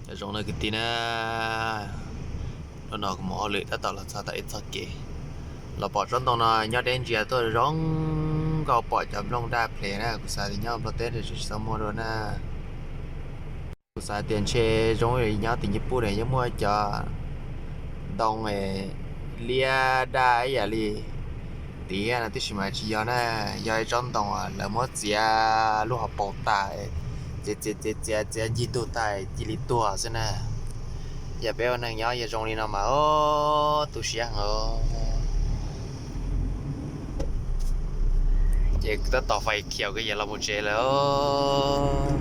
Zoo na kwv tij na, hnub no kuv mus hauj lwm tab tom los txog tau ib txoj kev, los pom tsob ntoo no nyob deb ntsia tuaj zoo nkauj, pom cov nplooj daj ples na, kuv xav tias nyob Nplog teb tsis tau muaj dua na. Kuv xav tias ntshe zoo nyob tim Nyij Pooj ne yeej muaj cov ntoo liab daj ib yam li tiv no, tiam sis mas tsis yog na, yog ib tsob ntoo lawv muab txiav lub hauv paus tas, txiav txiav txiav txiav txiav ncig ntug tas cia li tuag xwb na. Yog peb ua neeg nyob yog zoo li no mas tu siab heev. Ces tab tom fais khiaus kwv yees los mus tsev lawm.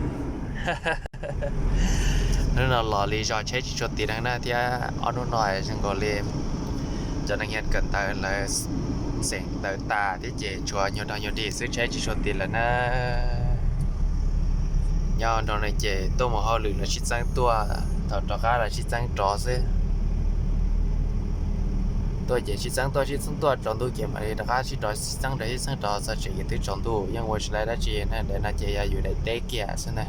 Hnub no los li zog tsheb tsis tshua tiv neeg na thiab ob hnub no zoo nkaus li cov neeg nyiag kawm ntawv lawv xeem ntawv tas thiab ces tshuav nyuag dog nyuag dig xwb tsheb tsis tshua tiv lawm na. Nyob nrog no ces tuaj mus hauj lwm los sib txeeb tuaj, thaum rov qab los sib txeeb rov xwb. Tuaj ces sib txeeb tuaj sib txeeb tuaj, tsaus ntuj ces mam li rov qab sib rov sib txeeb rov sib txeeb rov, txog tsev ces twb tsaus ntuj, yeej ua tsis laib dab tsi ne. Daim no ces yog yus daim teb kiag xwb na.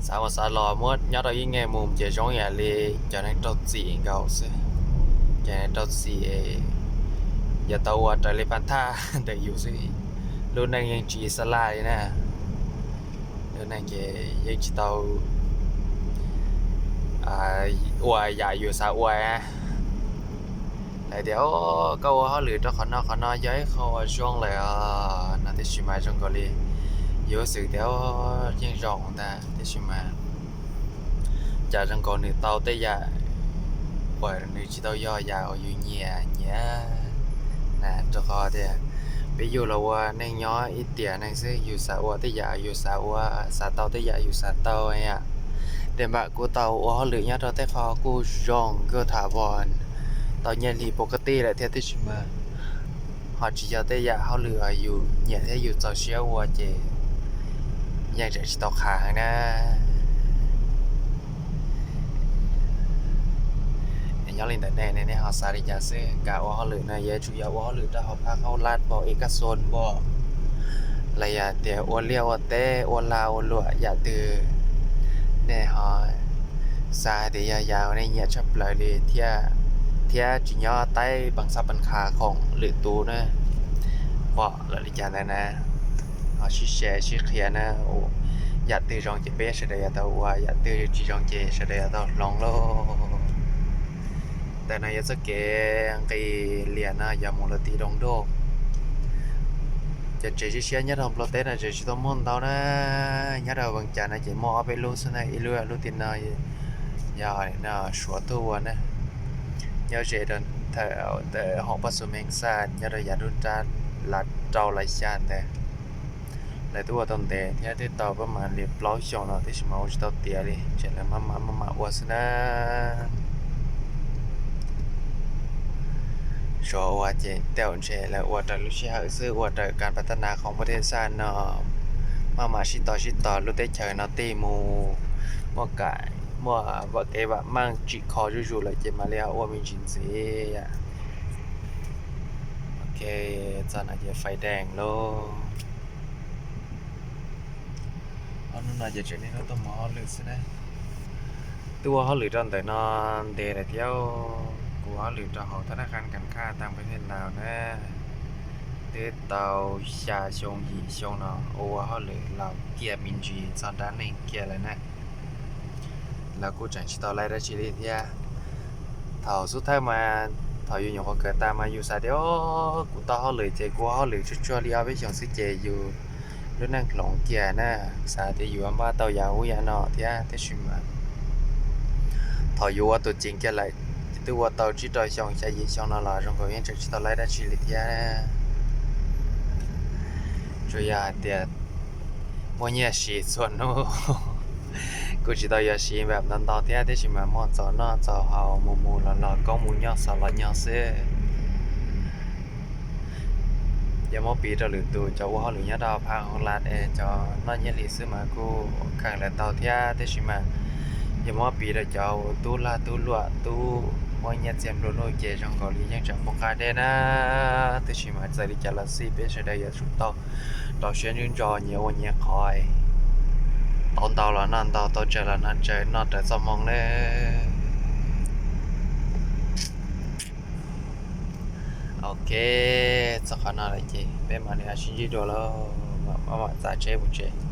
Xav mus xav los muab nyob rau ib nqe mus ces zoo yam li cov neeg raug txim nkaus xwb. Cov neeg raug txim, yog tau ua raws li pab thaj ntawm yus xwb, lub neej yeej tsis xa laj li na. Lub neej ces yeej tsis tau ua yam yus xav ua. Lawv tias koj ua hauj lwm rau qhov no qhov no yog ib qho uas zoo lawm os no, tiam sis mas zoo nkaus li yus xav tias yeej zoo ntag, tiam sis mas cas zoo nkaus nws tau tej yam uas nws tsis tau yog yam uas yus nyiam nyiam na, rau qhov tias peb yug los ua neej nyob ib tiam neej xwb, yus xav ua tej yam yus xav ua, xav tau tej yam yus xav tau yam. Tej npam kuj tau ua hauj lwm nyob rau tej qho kuj zoo kuj tham vos, tau nyiaj hli pov ka tij lawm thiab, tiam sis mas ho tsis yog tej yam hauj lwm uas yus nyiam thiab yus txaus siab ua ces yeej tseem tsis tau qha heev na. Nyob li ntawm nej, nej ho xav li cas xwb? Kam ua hauj lwm no yuav tsum yog ua hauj lwm rau hauv phab qauj lab npaum ib kab xon npaum, los yog tias ua liaj ua teb ua lag ua luam yam twg, nej ho xav hais tias yog yam uas nej nyiam tshaj plaws li thiab, thiab tsis nyob taib pees xab pees qha khoom lwm tus na, pom lawm li cas ntawd na, ho sib share sib qhia na. Yam twg zoo ces peb sawv daws yuav tau ua, yam twg tsis zoo ces sawv daws yuav tau hloov lauj. Ntawm no yog txoj kev nqis lias no yog mus lawm tim Doos Nruj. Cov tsev siab siab nyob rau Nplog teb no tsev tsis tau muaj ntau na. Nyob rau Vees Cas no ces muaj ob peb lub xwb na, ib lub lub tim no yog no Suav tuaj ua na. Nyob ze rau ntawm hoom Paj Xu Mees Xaj, nyob rau yav nruab nrab lav rau lav xya ntawd. Lawv twb ua tau ntev thiab twb tau pab mam li plaub xyoos no, tiam sis mas ua tsis tau tiav li, ces lawv maj mam maj mam ua xwb na. Suav ua ces tej zaum ntshe lawv ua raws lub sij hawm xwb, ua raws kas pas tas nas khoom pab thej xaj no, maj mam sib tos sib tos lub teb chaws no tig mus, muaj kam, muaj vam kev vam meej tsim kho zuj zus lawm ces mam li ho ua me ntsis ntxiv. Ok, txog no ces fais dees lauj. Ob hnub no ces tseem niaj hnub tuaj mus hauj lwm xwb na. Twb ua hauj lwm rau ntawm no ntev lawm thiab, kuv ua hauj lwm rau hauv thab naj qab kas khaj tag npaj thiaj laus na. Twb tau xya xyoo yim xyoo no ua hauj lwm laus kiag me ntsis txog nrab neeg kiag lawm na. Lawv kuj tseem tsis tau laij dab tsi li thiab. Thaum xub thawj mas, thaum yus nyuam qhuav kawm tas mas yus xav tias, o, kuv tau hauj lwm ces kuv ua hauj lwm tsuag tsuag li ob peb xyoos xwb ces yus lub neej hloov kiag na, xav tias yus npaj tau yam ub yam no thiab, tiam sis mas thaum yus ua tus ceev kiag lawm, twb ua tau tsib rau xyoo xya yim xyoo no los zoo nkaus yeej tseem tsis tau laij dab tsi li thiab. Tsuas yog hais tias muaj nyiaj siv txhua hnub, kuj tsis tau yuav siv npaum ntau ntau thiab, tiam sis mas muaj txaus noj txaus haus mus mus los los koob mus nyob xaus los nyob xwb. Yog muab piv rau lwm tus cov ua hauj lwm nyob rau phab hauv las es cov noj nyiaj hli xwb mas kuj kheev lawv tau thiab, tiam sis mas yog muab piv rau cov tub lag tub luam tub muaj nyiaj txiag nplua nuj ces zoo nkaus li yeej tseem poob qab deb na. Tiam sis mas txawm li cas los xij peb sawv daws yuav tsum tau rau siab ntsws ntso nyias ua nyias qhov. Ua ntau los noj ntau, tau tsawg los noj tsawg, noj raws txoj hmoo nawb. Ok, txog qhov no lawm ces peb mam li sib ntsib dua lauj, mam txav tsheb mus tsev.